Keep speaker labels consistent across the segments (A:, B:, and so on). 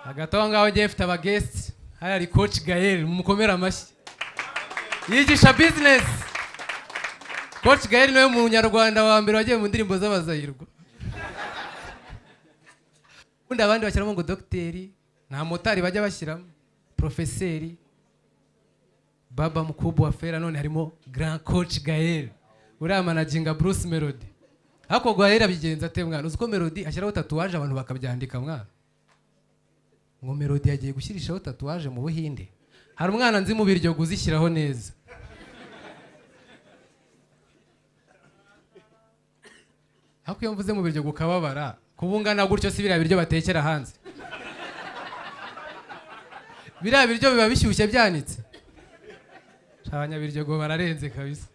A: Hagati aho ngaho ngiye mfite aba guest. Hariya hari Coach Gael, mumukomere amashyi, yigisha business. Coach Gael niwe munyarwanda wa mbere wagiye mu ndirimbo z'abazayirwa. Ubundi abandi bashyiramo ngo dogiteri, nta motari bajya bashyiramo, profeseri, baba mukubwa wa fera. None harimo grand Coach Gael, uriya managinga Bruce Melody. Ariko Gael abigenza ate mwana? Uzi ko Melody ashyiraho tatouage, abantu bakabyandika mwana, ngo Melody yagiye gushyirishaho tatouage mu Buhinde? Hari umwana nzi mu Biryogo uzishyiraho neza. Ariko iyo mvuze mu Biryogo ukababara, kuba ungana gutyo, si biriya biryo batekera hanze? Biriya biryo biba bishyushye byanitse. Abanyabiryogo bararenze kabisa.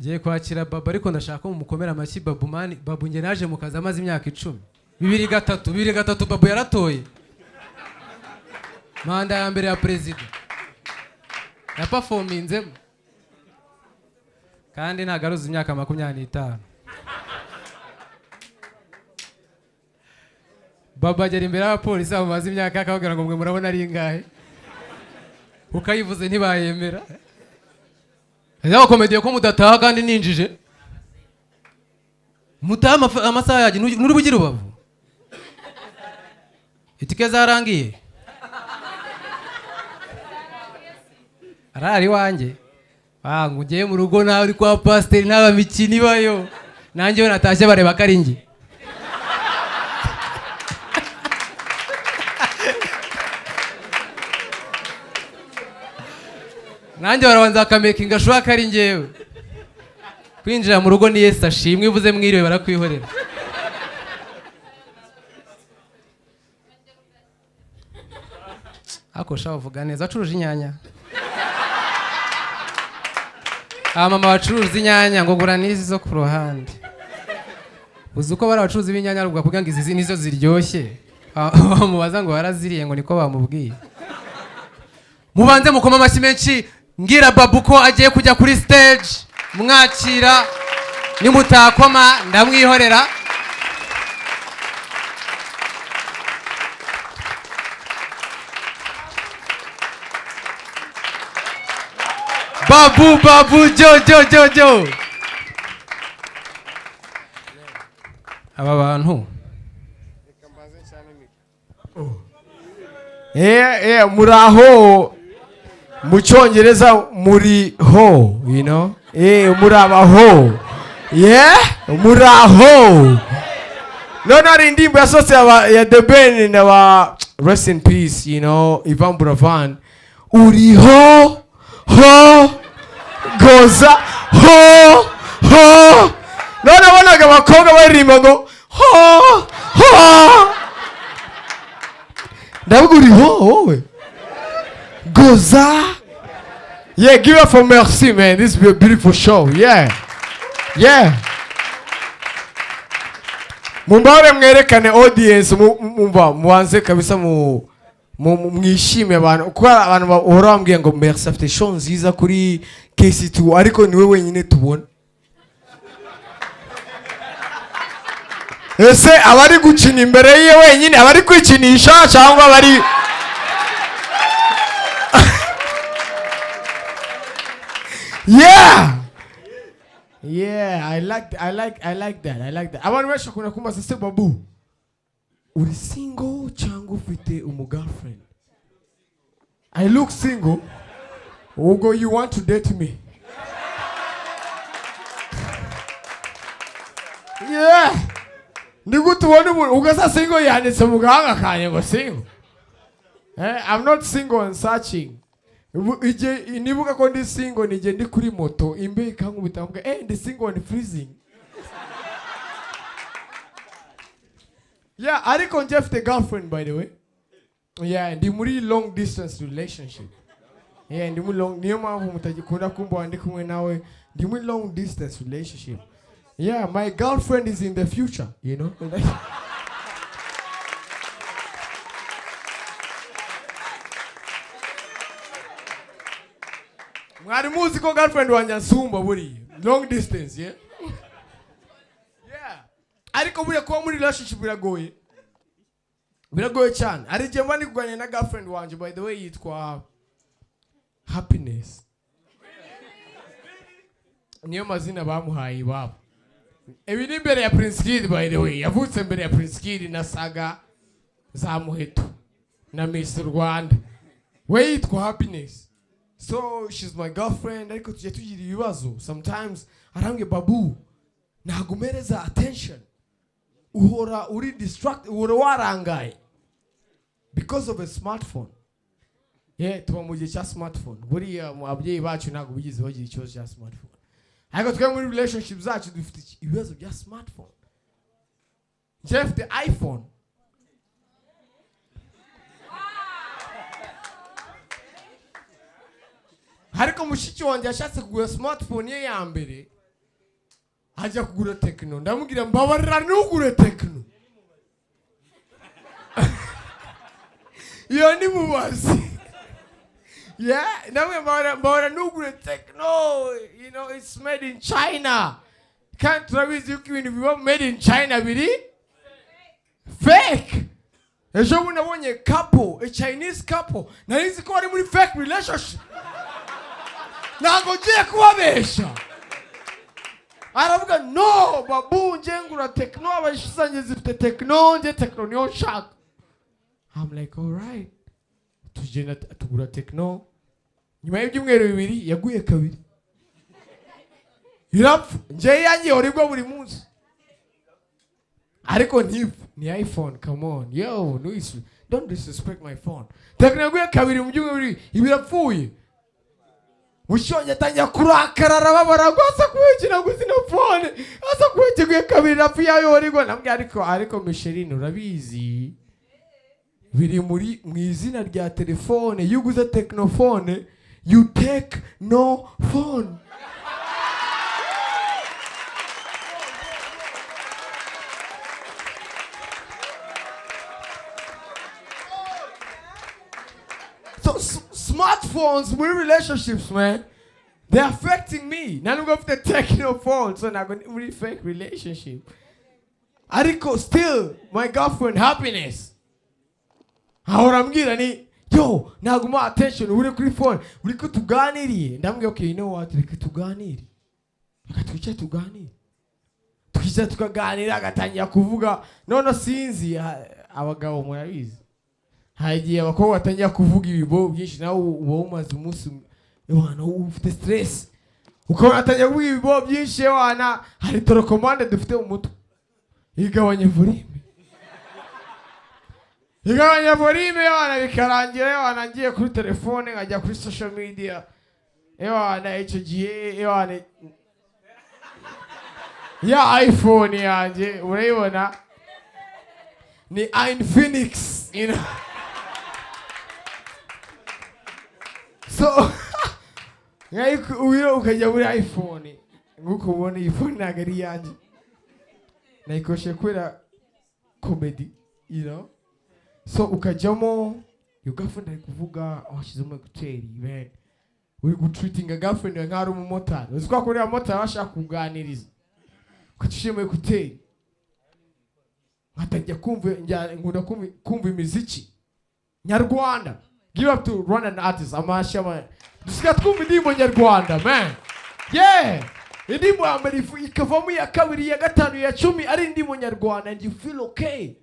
A: Ngiye kwakira Babu, ariko ndashaka ko mumukomera amashyi. Babu man, Babu njye naje mu kazi amaze imyaka 10. 2003, 2003 Babu yaratoye manda ya mbere ya perezida, yaperforminzemo, kandi ntabwo aruzuza imyaka 25. Babu agera imbere y'abapolisi bamubaza imyaka, akababwira ngo mwe murabona ari ingahe? Ukayivuze ntibayemera. Abakomediye ko mudataha kandi ninjije mutaha amasaha yanjye. Nturi bugire ubavu, itike zarangiye, arara iwanjye. Ngo ugiye mu rugo nawe uri kwa pasiteri, nta mikino ibayo. Nanjye iyo natashye bareba ko ari njye. Nanjye barabanza bakamakinga sure ko ari njyewe. Kwinjira mu rugo ni Yesu ashimwe, uvuze mwiriwe barakwihorera. Ariko sha uvuga neza, wacuruje inyanya. Abamama bacuruza inyanya ngo gura n'izi zo ku ruhande. Uzi uko bari abacuruzi b'inyanya bavuga kugira ngo izi nizo ziryoshye? Bamubaza ngo waraziriye, ngo niko bamubwiye. Mubanze mukoma amashyi menshi, mbwira Babu ko agiye kujya kuri stage, mwakira. Nimutakoma ndamwihorera. Babu, Babu jo jo jo jo. Aba bantu.
B: Muraho. Mu Cyongereza muri ho, murabaho. Yeah, muraho. None hari indirimbo yasohotse ya The Ben na ba, rest in peace, Ivan Buravan, uriho ho goza ho ho. None abonaga abakobwa baririmba ngo ho ho, ndavuga uriho wowe goza. Yeah, give up for Merci, man. This is a beautiful show. Yeah. Mumbare mwerekane audience, mumva mubanze kabisa mwishime abantu, kuko hari abantu bahora bambwiye ngo Merci afite show nziza kuri KC2, ariko niwe wenyine tubona. Ese abari gukina imbere ye wenyine, abari kwikinisha cyangwa abari? Yeah, I like that. I like that. Abantu benshi bakunda kumbaza, se Babu, uri single cyangwa ufite umu girlfriend? I look single. Ubwo you want to date me? Yeah. Ni gute ubona umuntu ugasa single yanditse mu gahanga kanjye ngo single? I'm not single and searching. Igihe nibuka ko ndi single ni igihe ndi kuri moto, imbeho ikankubita, nkavuga ndi single and freezing. Yeah, ariko njye mfite girlfriend, by the way. Yeah, ndi muri long distance relationship. Yeah, ndi muri long, niyo mpamvu mutagikunda kumbona ndi kumwe nawe, ndi muri long distance relationship. Yeah, my girlfriend is in the future. Mwari muzi ko girlfriend wanjye ansumba buriya, long distance, yeah? Yeah. Ariko buriya kuba muri relationship biragoye, biragoye cyane. Hari igihe mba ndi kuganira na girlfriend wanjye, by the way yitwa Happiness, niyo mazina bamuhaye iwabo. Ibi ni imbere ya Prince Kid, by the way yavutse mbere ya Prince Kid na Saga za Muheto na Miss Rwanda. We yitwa Happiness, so she's my girlfriend, ariko tujya tugira ibibazo sometimes. Arambwira: "Babu, ntabwo umereza attention, uhora uri distract, uhora warangaye because of a smartphone." Yeah, tuba mu gihe cya smartphone. Buriya mu ababyeyi bacu ntabwo bigeze bagira ikibazo cya smartphone, ariko twe muri relationship zacu dufite ibibazo bya smartphone. Njyewe mfite iPhone. Ariko mushiki wanjye yashatse kugura smartphone ye ya mbere, ajya kugura Tecno. Ndamubwira: "Mbabarira, ntugure Tecno, iyo ni mubazi." Yeah, ndamubwira: "Mbabarira, mbabarira, ntugure Tecno, it's made in China." Kandi turabizi yuko ibintu biba made in China biri fake. Ejo bundi nabonye couple, a Chinese couple, nari nzi ko bari muri fake relationship. Ntabwo ngiye kubabesha. Aravuga: "No babu, nge ngura Tecno, abashyitsi zanjye zifite Tecno, nge Tecno niyo nshaka." I'm like, "Alright." Tugenda tugura Tecno. Nyuma y'ibyumweru 2 yaguye kabiri irapfa. Nge yanjye ihora igwa buri munsi ariko ntipfa. Ni iPhone, come on, yo, no, don't disrespect my phone. Tecno yaguye kabiri mu byumweru 2 iba irapfuye. Mushongi atangira kurakara, arababara ngo asa kubikira ngo zino phone asa kubikiguye kabiri irapfuye, ayo igwa. Nambwiye: Ariko Micheline, urabizi biri muri mu izina rya telefone, iyo uguze Tecno phone, you take no phone." So smartphones muri relationships, man, they're affecting me. Nta nubwo mfite Tecno phone, so ntabwo ndi muri fake relationship, ariko still my girlfriend Happiness ahora ambwira ni: "Yo, ntabwo umuha attention, uri kuri phone, uri ko tuganiriye." Ndamubwira: "Okay, you know what, reka tuganire, reka twicare tuganire." Twicara tukaganira, agatangira kuvuga. None sinzi, abagabo murabizi, hari igihe abakobwa batangira kuvuga ibibo byinshi, nawe uba umaze umunsi wana ufite stress, ukabona atangira kuvuga ibibo byinshi. Wana, hari télécommande dufite mu mutwe igabanya volume, igabanya volume, wana, bikarangira wana ngiye kuri telefone, nkajya kuri social media. Wana, icyo gihe wana ya iPhone yanjye urayibona ni Infinix. So nk'ayo ukajya muri iPhone, nk'uko ubona iyi phone ntabwo ari iyanjye, nayikoresheje kubera comedy. So ukajyamo, your girlfriend ari kuvuga, washyizemo écouteurs, man, uri gutreatinga girlfriend yawe nk'aho ari umumotari. Uzi ko akorera abamotari bashaka kuganiriza, ugacisha écouteurs, nkatangira kumva. Nkunda kumva imiziki nyarwanda. Give up to Rwandan artists, amashyi dusigaye twumva indirimbo nyarwanda, man. Yeah, indirimbo ya mbere ikavamo iya kabiri, iya gatanu, iya 10, ari indirimbo nyarwanda, and you feel okay.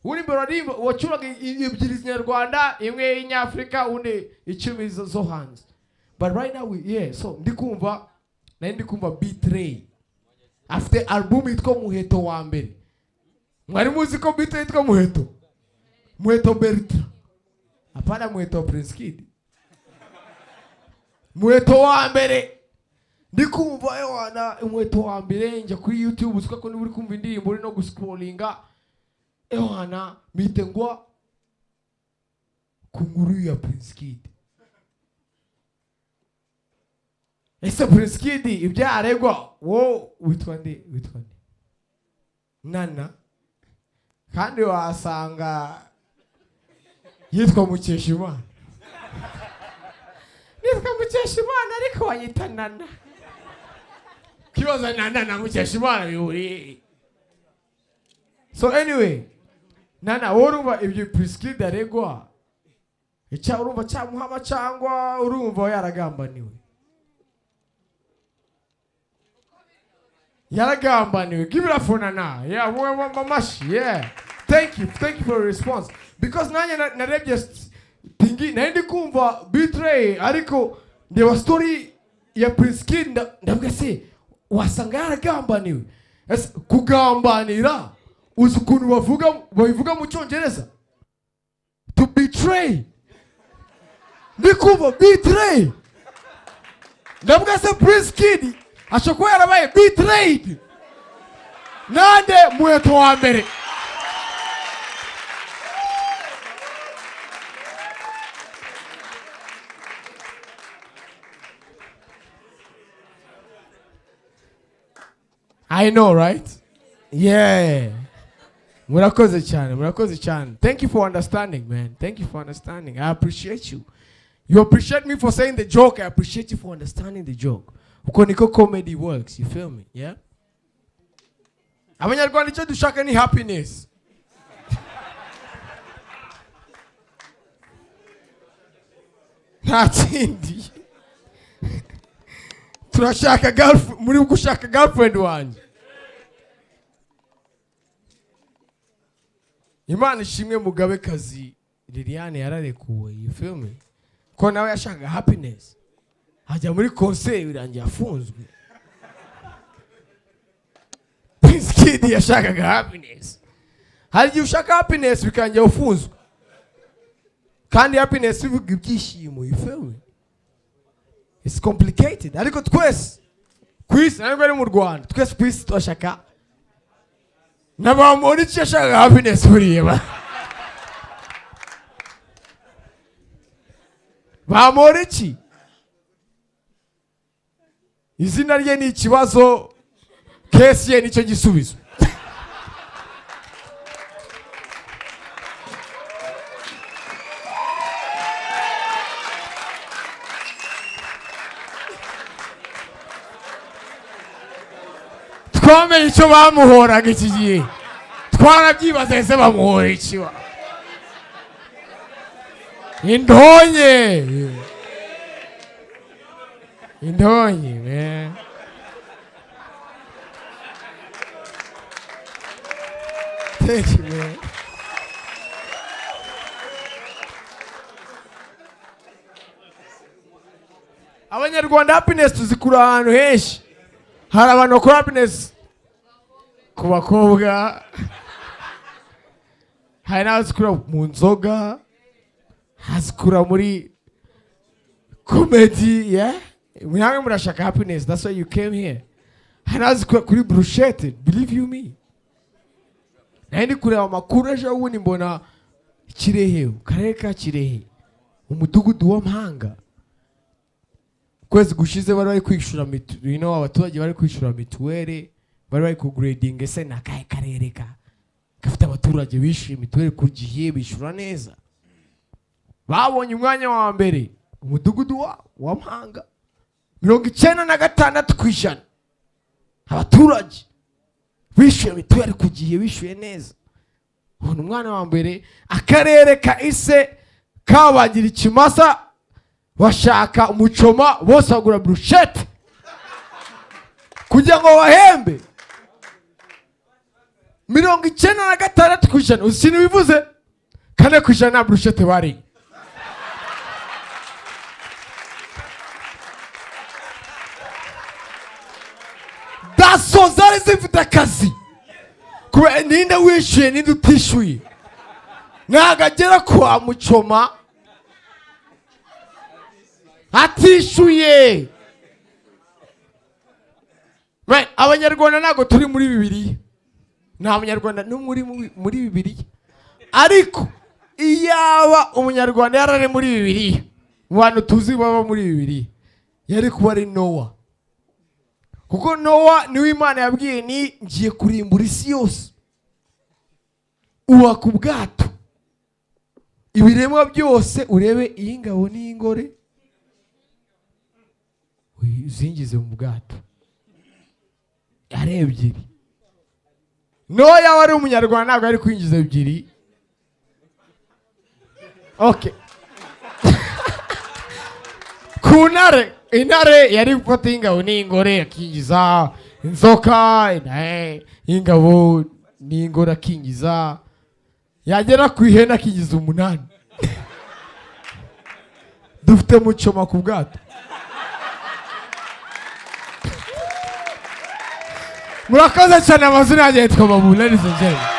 B: Uri imbere waririmba wacuraga ebyiri nyarwanda, imwe y'inyafurika, undi 10 zo hanze. But right now we, yeah, so ndi kumva, nari ndi kumva B-Threy afite album yitwa Muheto wa mbere. Mwari muzi ko B-Threy yitwa Muheto, Muheto Bertrand, hapana Muheto wa Prince Kid, Muheto wa mbere? Ndi kumva ewana Umuheto wa mbere, njya kuri YouTube. Uziko ko niba uri kumva indirimbo uri no guscrollinga, ewana mpite ngwa ku nkuru ya Prince Kid. Ese Prince Kid ibyo yaregwa, wo witwa nde? Witwa nde? Nana. Kandi wasanga yitwa Mukeshimana. Nitwa Mukeshimana ariko wanyita Nana. Kibaza Nana na Mukeshimana bihuriye. So anyway, Nana, wowe urumva ibyo Prince Kid aregwa, icya urumva cyamuhama cyangwa urumva yaragambaniwe? Yaragambaniwe. Give it up for Nana. Yeah, mamashi. Yeah, thank you, thank you for your response, because nanjye narebye tingi nari ndi kumva betray, ariko ndeba story ya Prince Kid, ndavuga se wasanga yaragambaniwe. Ese kugambanira, uzi ukuntu bavuga, babivuga mu Cyongereza? To betray. Ndi kumva betray, ndavuga se Prince Kid ashobora kuba yarabaye betrayed nande? Muheto wa mbere. I know, right? Yeah. Murakoze cyane, murakoze cyane. Thank you for understanding, man. Thank you for understanding. I appreciate you. You appreciate me for saying the joke. I appreciate you for understanding the joke. Uko niko comedy works, you feel me? Yeah? Abanyarwanda icyo dushaka ni happiness. Nta kindi. Turashaka girlfriend, muri gushaka girlfriend wanjye. Imana ishimwe, Mugabekazi Liliane yararekuwe, you feel me? Ko nawe yashakaga happiness. Ajya muri concert birangiye afunzwe. Prince Kid yashakaga happiness. Hari igihe ushaka happiness bikarangira ufunzwe. Kandi happiness bivuga ibyishimo, you feel me? It's complicated. Ariko twese ku isi, ntabwo ari mu Rwanda, twese ku isi turashaka, n'abamubona icyo yashakaga happiness buriya bamubona iki? Izina rye ni ikibazo, case ye nicyo gisubizo. Twamenye icyo bamuhoraga iki gihe, twarabyibaza, ese bamuhora iki wa? Indonke, indonke, man. Thank you, man. Abanyarwanda happiness tuzikura ahantu henshi. Hari abantu bakora happiness ku bakobwa, hari n'abazikura mu nzoga, hazikura muri comedy. Yeah, namwe murashaka happiness, that's why you came here. Hari n'abazikura kuri brochette, believe you me. Nari ndi kureba amakuru ejo bundi, mbona Kirehe, mu karere ka Kirehe, umudugudu wa Mpanga, ukwezi gushize bari bari kwishyura abaturage bari kwishyura mituweli, bari bari kugradinga ese ni akahe karere ka gafite abaturage bishyuye mituweli ku gihe, bishyura neza. Babonye umwanya wa mbere umudugudu wa Mpanga, 96% abaturage bishyuye mituweli ku gihe, bishyuye neza. Ubona umwana wa mbere, akarere ka ise kabagira ikimasa, bashaka umucoma, bose bagura brochette kugira ngo bahembe. 96%. Uzi ikintu bivuze? 4% nta brochette bariye. DASSO zari zifite akazi kubera ninde wishyuye, ninde utishyuye. Ntabwo agera kwa mucoma atishyuye. Man, Abanyarwanda ntabwo turi muri Bibiliya, nta Munyarwanda n'umwe uri muri Bibiliya, ariko iyaba Umunyarwanda yarari muri Bibiliya, mu bantu tuzi baba muri Bibiliya, yari kuba ari Nowa, kuko Nowa niwe Imana yabwiye ni ngiye kurimbura isi yose, ubaka ubwato, ibiremwa byose urebe iy'ingabo n'iy'ingore uzingize mu bwato, ari ebyiri. No yaba ari umunyarwanda ntabwo ari kwinjiza ebyiri. Okay, ku ntare, intare yari gufata ingabo n'ingore akinjiza, inzoka, ingabo n'ingore akinjiza, yagera ku ihene akinjiza umunani. Dufite mucoma ku bwato. Murakoze cyane. Amazina yanjye yitwa Babu, ladies and gentlemen.